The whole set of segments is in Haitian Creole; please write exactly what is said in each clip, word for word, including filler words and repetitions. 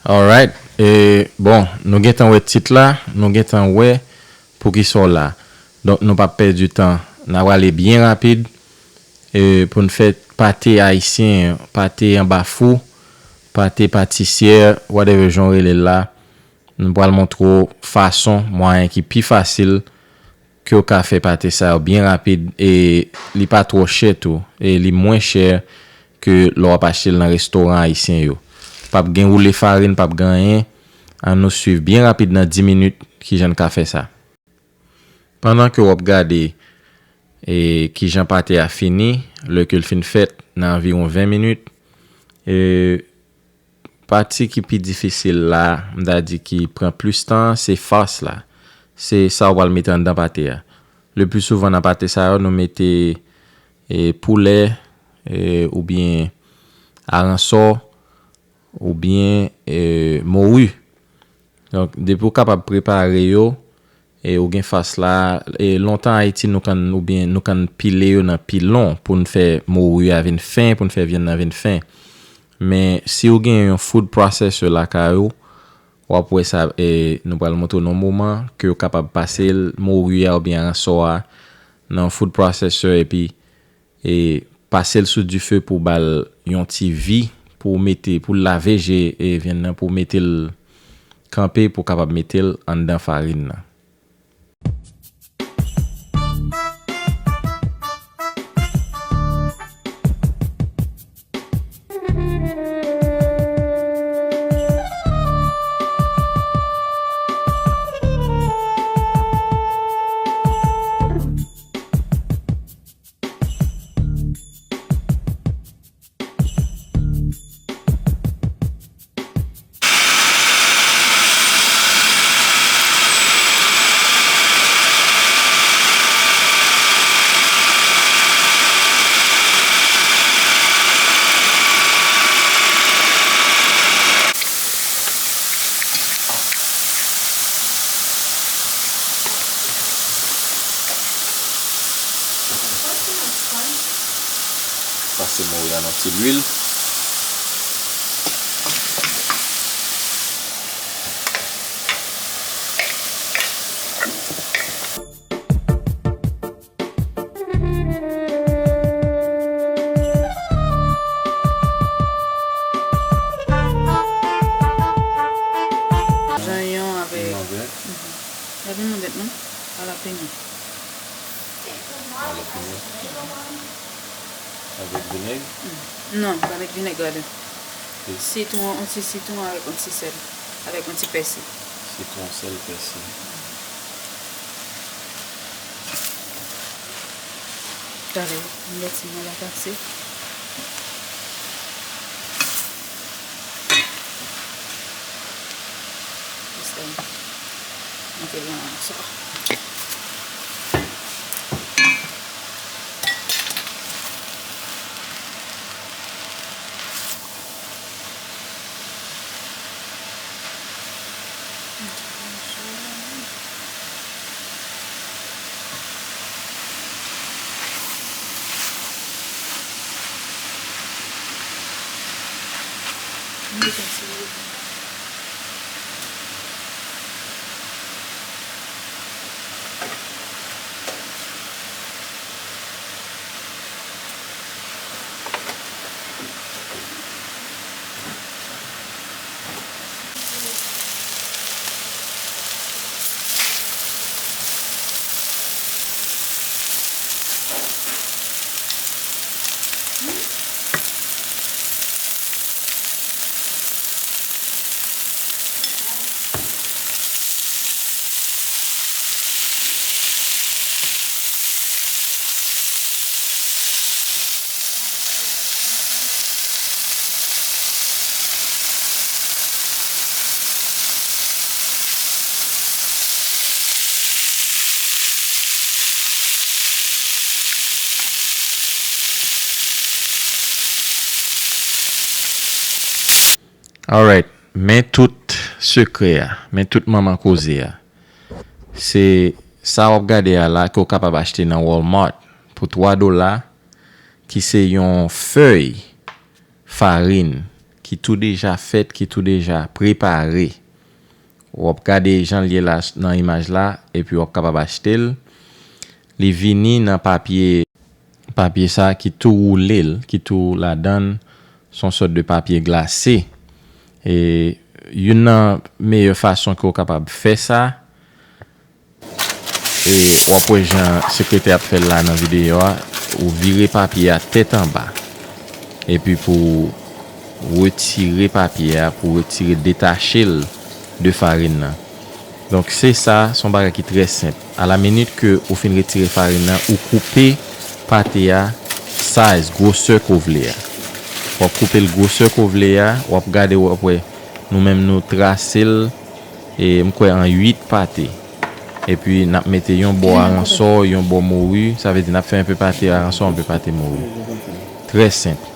Alright. E, bon, nou gentan wè tit la, nou gentan wè poukisa w la. Donk, nou p ap pèdi tan. N a prale byen rapid e, pou n fè pate ayisyen, pate anba fou, pate patisyè, whatever jan w rele l la. Nou pral montre w fason, mwayen ki pi fasil ke w ka fè pate sa yo byen rapid e li pa twò chè tou e li mwen chè ke lè w ap achte l nan restoran ayisyen yo. P ap gen woule farin, p ap gen anyen. Ann nou swiv byen rapid nan dis minit kijan n ka fè sa. Pandan ke w ap gade e, kijan pate a fini, lè ke l fin fèt nan anviwon ven minit, e, pati ki pi difisil la, m ta di ki pran plis tan, se fas la. Se sa w pral mete anndan pate a. Le pli souvan nan pate sa yo, nou mete e, poulè e, oubyen aransò oubyen e, mori. Donk, depi w kapab prepare yo, e, ou gen fas la, e, lontan Ayiti, nou konn, oubyen nou konn pile yo nan pilon pou n fè mori a vin fen, pou n fè vyann nan vin fen. Men, si w gen yon food processor lakay ou, w ap wè sa, e, nou pral montre w nan yon moman, ke w kapab pase l, mori a oubyen aransò a, nan yon food processor, epi e pase l sou dife pou ba l yon ti vi, pou mete, pou lave je e vyann nan, pou mete l kanpe, pou kapab mete l anndan farin nan. Pase mori a nan ti lwil. Zonyon avèk. Avèk. Mhm. Gade nou gèt non. Jalapeño. Jalapeño. Avèk vinèg? Non, pa met vinèg ladan. Sitwon, yon ti sitwon avèk yon ti sèl, avèk yon ti pèsi. Sitwon, sèl, pèsi. Talè, m mèt ti mwen la pase. Jis la, m te gen yon sa. Alright, men tout sekrè a, men tout manman koze a. Se sa w ap gade a la ke w kapab achte nan Walmart pou twa dola, ki se yon fèy farin ki tou deja fèt, ki tou deja prepare. W ap gade jan l ye la nan imaj la, epi w ap kapab achte l. Li vini nan papye, papye sa ki tou woule l, ki tou ladan l, se yon sòt de papye glase. E youn nan meyè fason ke w kapab fè sa, e w ap wè jan sekretè ap fè l la nan videyo a, ou vire papye a tèt anba. Epi pou w retire papye a, pou w retire, detache l de farin nan. Donk, se sa, se yon bagay ki trè senp. A la minit ke ou fin retire farin nan, ou koupe pate a size, gwosè ke w vle a. W ap koupe l gwosè ke w vle a, w ap gade, w ap wè, nou menm nou trase l, e m kwè an uit pate. Epi n ap mete yon bò aransò, yon bò mori, sa vle di n ap fè enpe pate aransò, enpe pate mori. Trè senp.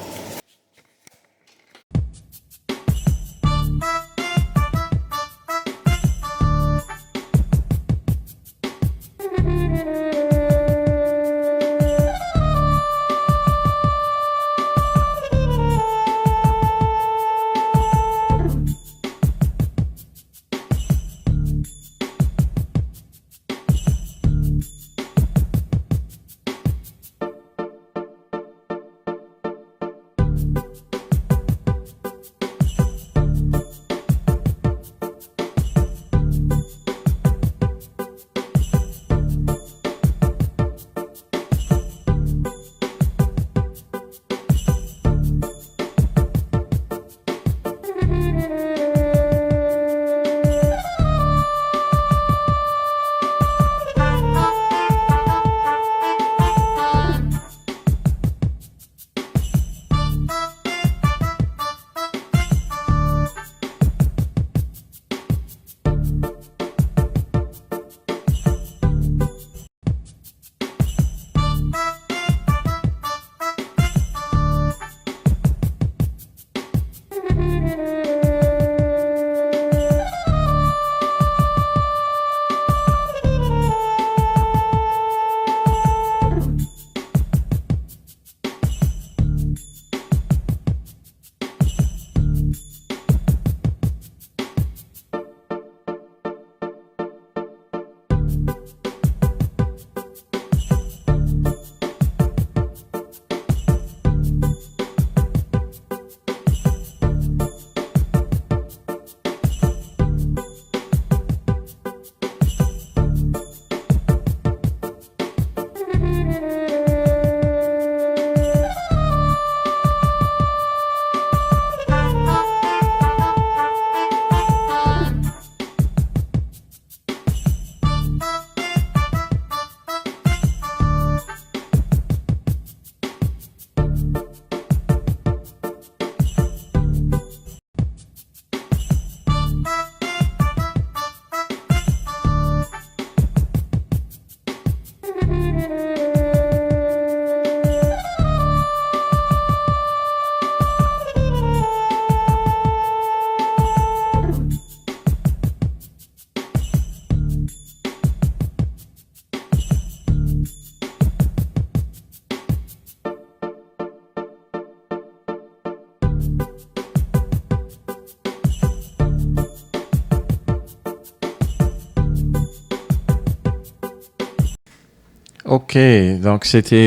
Ok, donk se te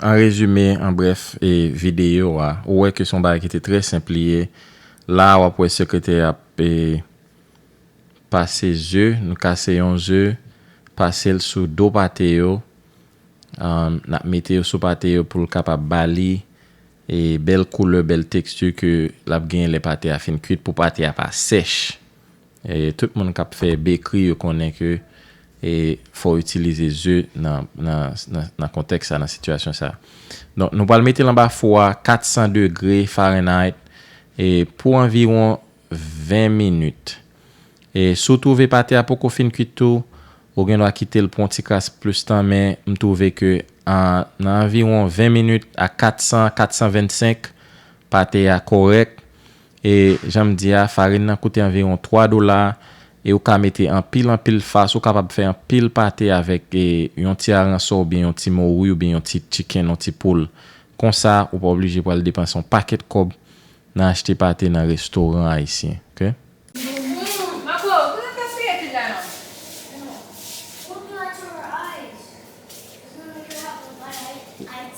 an rezime, an brèf, e videyo a. Ou wè ke se yon bagay ki te trè senp li ye. La, w ap wè sekretè ap, e, pase ze, nou kase yon ze, pase l sou do pate yo. N ap mete yo sou pate yo pou l kapab ba li, e, bèl koulè, bèl teksti ke l ap genyen lè pate a fin kuit, pou pate a pa sèch. E, tout moun k ap fè bekri yo konnen ke, e, fò w itilize ze nan, nan, nan, nan kontèks sa, nan sitiyasyon sa. Donk, nou pral mete l anba fou a kat san degre Fahrenheit, e, pou anviwon ven minit. E si w twouve pate a poko fin kuit tou, ou gen dwa kite l pou yon ti kras plis tan, men m twouve ke an, nan anviwon ven minit a kat san, kat san vennsenk, pate a kòrèk. E jan m di a, farin nan koute anviwon twa dola, e ou ka mete anpil, anpil fas, ou kapab fè anpil pate avèk, e, yon ti aransò oubyen yon ti mori oubyen yon ti chicken, yon ti poul. Konsa, ou pa oblije pral depanse yon pakèt kòb N a achte pate nan restoran ayisyen, ok? Marco, kote w ap gaspiye etid la non? Open your eyes. It's gonna make you have a bad eye, eye,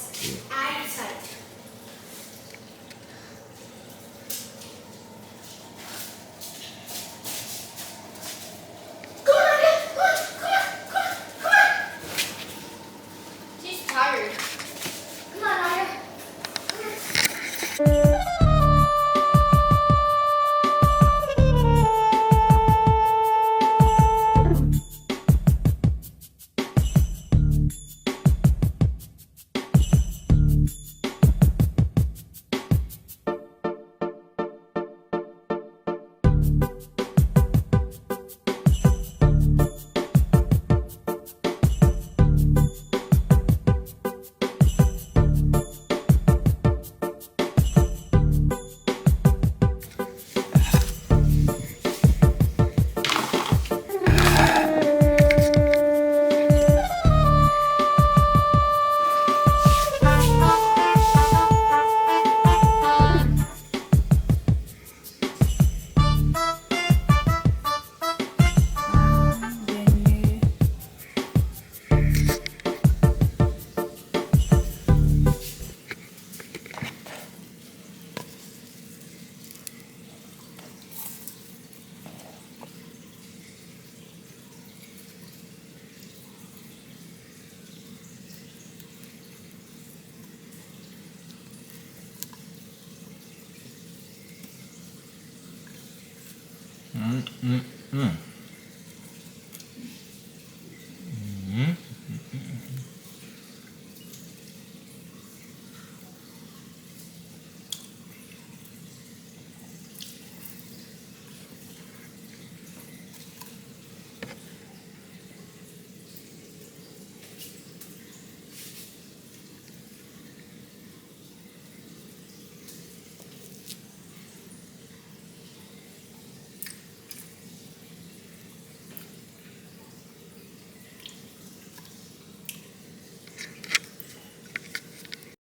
eyesight. Come on, Nadia. Come on, come on, come on, come on. She's tired. Come on, Nadia. Come on. Mm, mm, mm.